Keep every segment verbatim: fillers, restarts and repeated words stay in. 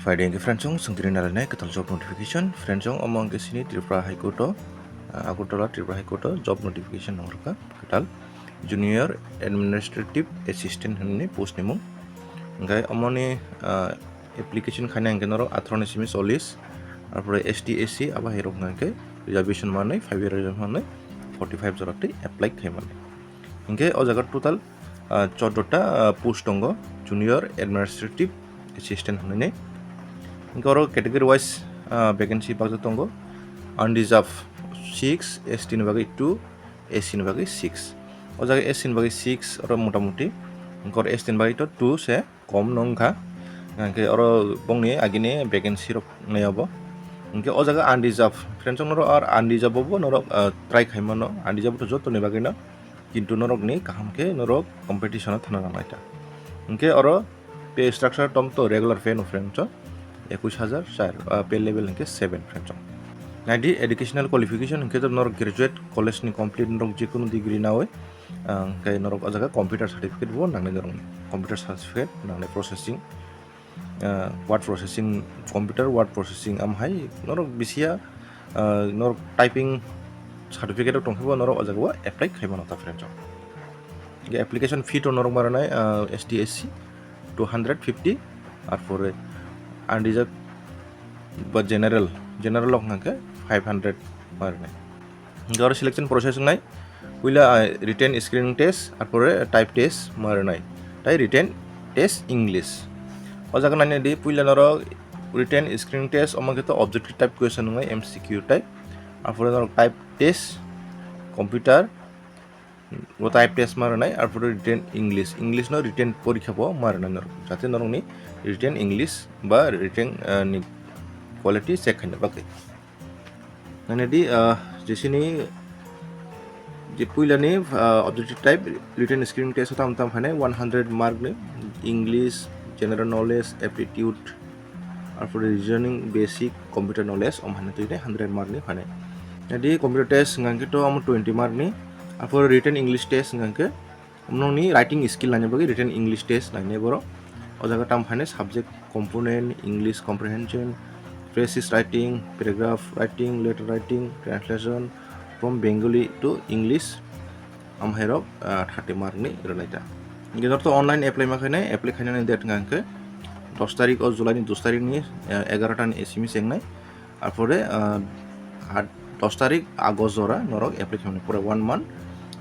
Pai de hwnkhe friends, chwng tini nalainai kwtal job notification. Friends, omo hwnkhe chini Tripura High Court o, ah, Agartala Tripura High Court o job notification nang rwkha kwtal Junior Administrative Assistant hwnwi post ni mung. Hwnkhe omoni, ah, application khaina hwnkhe norok atharo ni simi chollish, arpore S T, S C abo hai rok hwnkhe reservation manwi five year reservation manwi forty five jora twi apply khai mani. Hwnkhe o jaga total, ah, chordo ta, ah, post tongo, Junior Administrative Assistant hwnwi. Hwnkhe oro category wise, ah, vacancy bakjak tongo, unreserved six, S T ni bagwi two, S C ni bagwi six. O jaga S C ni bagwi six, oro motamuti, hwnkhe oro S T ni bagwi to two se kom no wngkha. Hwnkhe oro bongni agini vacancy rok nai obo. Hwnkhe o jaga unreserved, friends, chwng norok ar unreserved bo norok, ah, try khai mano, unreserved to joto ni bagwi no. Kintu norok ni kaham khe norok competition o thangna nang lai ta. Hwnkhe oro pay structure tom to regular pay no, friends, chwng ekush hajar char, ah, pay level hwnkhe seven, friends, chwng. Naidi educational qualification hwnkhe to norok graduate college ni complete norok jikunu degree nawi, ah, hwnkhe norok o jaga computer certificate bo nangnai norok ni, computer certificate nangnai, processing, ah, word processing, computer word processing, am hai norok bisiya, ah, norok typing certificate rok tongkhe bo norok o jaga o apply khai mano ta, friends, chwng. Hwnkhe application fee to norok ma rwnai, ah, S T, S C two hundred fifty, arpore unreserved ba general, general rok hwnkhe five hundred ma rwnai. Hwnkhe oro selection process wngnai, puila, ah, written screening test, arpore type test ma rwnai, tai written test English. O jaga naina di, puila norok written screening test, omo khe to objective type question wngnai, M C Q type, arpore norok type test, computer, o type test ma rwnai, arpore written English, English no written porikha bo ma rwnai norok, jate norokni written English ba written, ah, ni quality check khaina bagwi. Nani di, ah, jesini je puilani, ah, objective type written screening test o tam tam phainai one hundred mark ni, English, general knowledge, aptitude, arpore reasoning, basic, computer knowledge, om hane twi hundred mark ni phainai. Jadi computer test hwnkhe to omo twenty mark ni, arpore written English test hwnkhe nokni writing skill naina bagwi written English test nainai borok. O jaga tam phainai subject component, English comprehension, phrases writing, paragraph writing, letter writing, translation from Bengali to English, amhairok, ah, thirty mark ni rwnai ta. Hwnkhe norok to online apply ma khainai, apply khainani date hwnkha hwnkhe dos tarik o July ni dos tarik ni, ah, egarota ni simi chengnai. Arpore, ah, ah, dos tarik August jora norok apply khaimani, pura one month,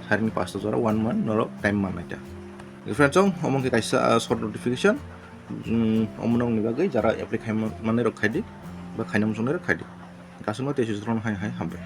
sarini pasta jora one month norok time mannai ta. Friends, chwng omo khe kaisa, ah, short notification, mm, omo nokni bagwi jara apply khaimani rok khaidi, ba khaina muchungnai rok khaidi. Kasungno tei sujurokno hai hai hambai.